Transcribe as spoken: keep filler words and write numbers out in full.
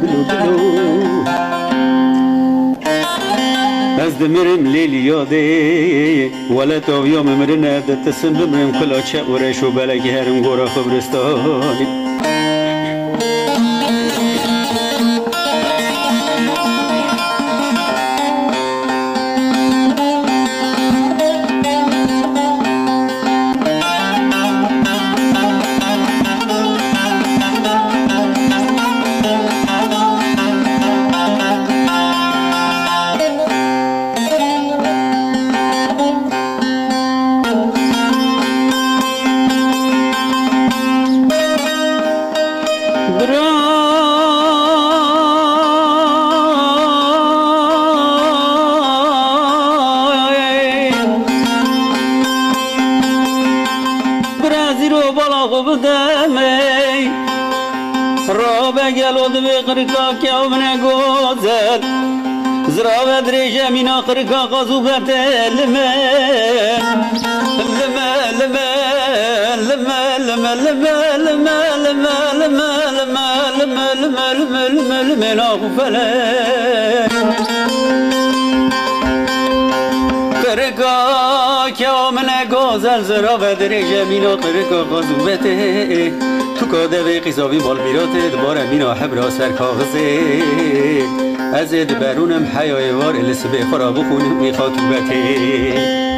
bilo bilo. Ez dimirim lê li yadê, welet aviya min mirine, ditisim bimirim kula çe û reş û belekî herim gora xibristanê. Bira zîro bala xwe bidemey. Rabe gelo divê qirika kew min e gozel. Zirave dirêje mîna qirika qazûbetê lime. Lime, lime, lime, lime, lime, lime, lime, lime, lime, lime, lime, lime, lime, lime, naxu felek. Qirika kew min e gozel, zirave dirêje mîna qirika qazûbetê. Tuka devê qîzavî malmîratê, dibare mîna hebra ser kaxizê. Ez ê diberûnim heya êvarê, li sibê xwe ra bixwînim wî xatûbetê.